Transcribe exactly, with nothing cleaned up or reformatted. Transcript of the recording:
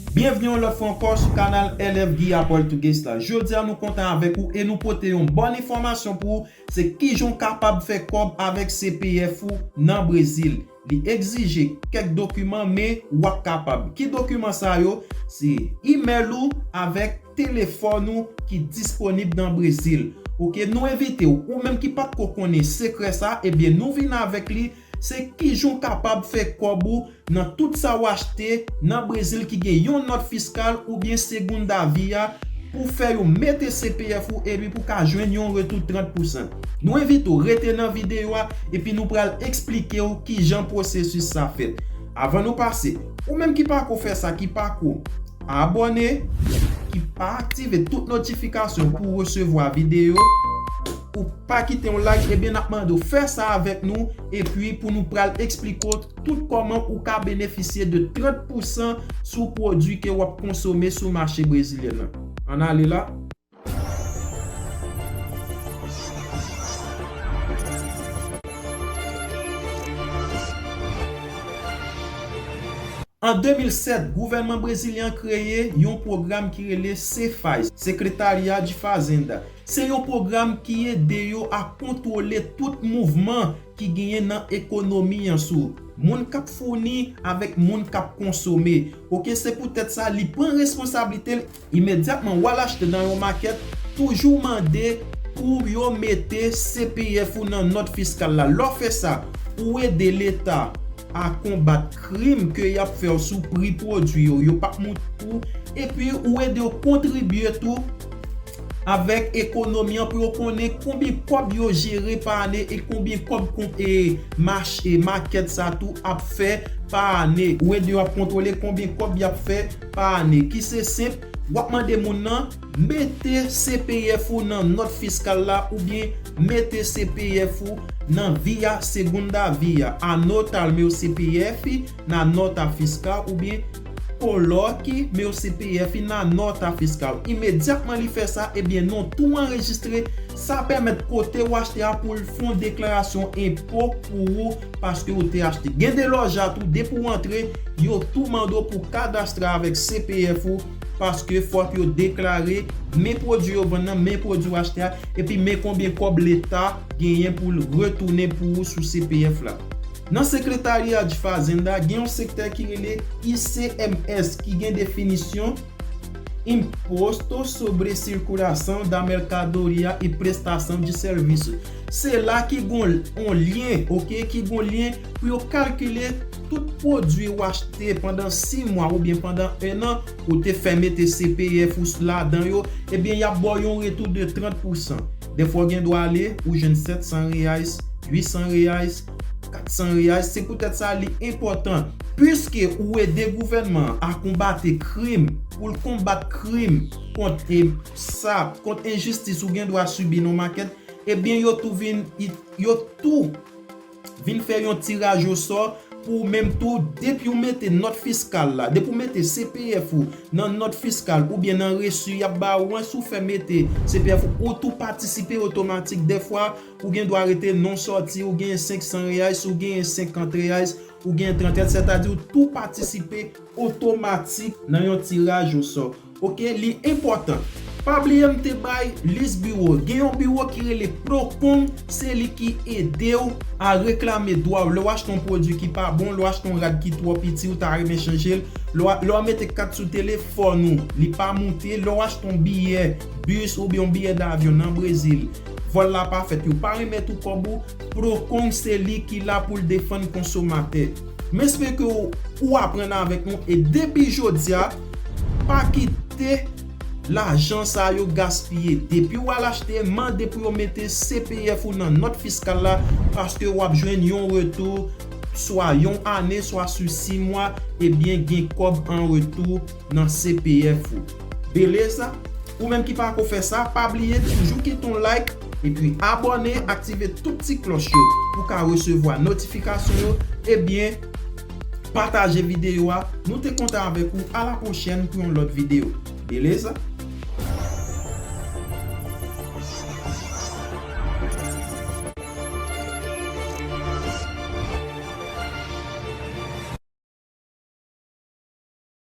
Byenvni yon lòt fwa ankò sou kanal L F Guy Apoltugues la. Jodi a nou kontan avèk ou e nou pote yon bòn enfòmasyon pou ou, se kijan w kapab fè kòb avèk C P F ou nan Brezil. Li egzije kèk dokiman, men w ap kapab. Ki dokiman sa yo? Se imèl ou avèk telefòn ou ki disponib nan Brezil. Oke, nou envite w, ou menm ki pa t ko konnen sekrè sa, ebyen nou vin avèk li, se kijan w kapab fè kòb ou nan tout sa w achte nan Brezil ki gen yon nòt fiskal oubyen segunda via pou fè yo mete C P F ou epi pou ka jwenn yon retou trant pousan. Nou envite w rete nan videyo a epi nou pral eksplike w kijan pwosesis sa fèt. Avan nou pase, ou menm ki pa ko fè sa, ki pa ko abòne, ki pa aktive tout notifikasyon pou w resevwa videyo, ou pa kite yon like, ebyen n ap mande w fè sa avèk nou, epi pou nou pral eksplike w tout kòman ou ka benefisye de trant pousan sou pwodui ke w ap konsome sou mache brezilyen nan. Ann ale la. An de mil sèt, gouvènman brezilyen an kreye yon pwogram ki rele CEFAZ, Secretaria de Fazenda. Se yon pwogram ki ede yo a kontwole tout mouvman ki genyen nan ekonomi an, sou moun k ap founi avèk moun k ap konsome. Oke, se poutèt sa, li pran responsablite l imedyatman w al achte nan yon makèt, toujou mande pou yo mete C P F ou nan nòt fiskal la. Lè w fè sa, ou ede Leta a konbat krim ke y ap fè w sou pri pwodui yo, yo p ap moute pou, epi ou ede yo kontribye tou avèk ekonomi an pou yo konnen konbyen kòb yo jere pa ane e konbyen kòb kon-, e mach-, e makèt sa tou ap fè pa ane. Ou ede yo ap kontwole konbyen kòb y ap fè pa ane. Ki se senp, w ap mande moun nan mete C P F ou nan nòt fiskal la oubyen mete C P F ou nan via segunda via, anotar meu C P F na nota fiscal oubyen coloque meu C P F na nota fiscal. Imedyatman li fè sa, ebyen non tou anrejistre. Sa pèmèt kote w achte a pou l fè yon deklarasyon enpo pou ou paske ou te achte. Gen de loja tou, depi w antre, yo tou mande w pou kadastre avèk C P F ou, paske fòk yo deklare men pwodui yo vann nan, men pwodui w achte a, epi men konbyen kòb Leta genyen pou l retounen pou ou sou C P F la. Nan Secretaria de Fazenda, gen yon sektè ki rele I C M S, ki gen definisyon Imposto sobre Circulação da Mercadoria e Prestação de Serviço. Se la ki gon yon lyen, oke, ki gon lyen pou yo kalkile tout pwodui w achte pandan sis mwa oubyen pandan en an, ou te fè mete C P F ou ladan yo, ebyen, y ap ba w yon retou de trant pousan. Dèfwa w gen dwa ale, ou jwenn sèt san reais, uit san reais, kat san reais. Se poutèt sa li enpòtan, piske ou ede gouvènman an a konbate krim, pou l konbat krim kont, e, sa, kont enjistis ou gen dwa sibi nan makèt, ebyen, yo tou vin, yo tou vin fè yon tiraj osò pou ou menm tou, depi w mete nòt fiskal la, depi w mete C P F ou nan nòt fiskal oubyen nan resi y ap ba ou an, si w fè mete C P F ou, ou tou patisipe otomatik. Dèfwa, ou gen dwa rete non sòti, ou genyen senk san reais, ou genyen senkant reais, ou genyen trant reais, sètadi ou tou patisipe otomatik nan yon tiraj osò. Oke, li enpòtan. Pa bliye m te bay lis biwo. Gen yon biwo ki rele Procon, se li ki ede w a reklame dwa w. Lè w achte yon pwodui ki pa bon, lè w achte yon rad ki twò piti, ou ta renmen chanje l, lè w, lè w mete kat sou telefòn ou, li pa moute, lè w achte yon biyè bis oubyen yon biyè davyon nan Brezil, vòl la pa fèt, yo pa remèt ou kòb ou, Procon se li ki la pou l defann konsomatè. M espere ke w, ou aprann avèk nou e depi jodi a, pa kite lajan sa yo gaspiye. Depi w al achte, mande pou yo mete C P F ou nan nòt fiskal la, paske w ap jwenn yon retou, swa yon ane, swa sou sis mwa, ebyen gen kòb an retou nan C P F ou. Beleza? Ou menm ki pako fè sa, pa bliye toujou kite yon like, epi abòne, aktive tout ti klòch yo pou ka resevwa notifikasyon yo, ebyen, pataje videyo a. Nou te kontan avèk ou. A la pwochèn pou yon lòt videyo. Beleza?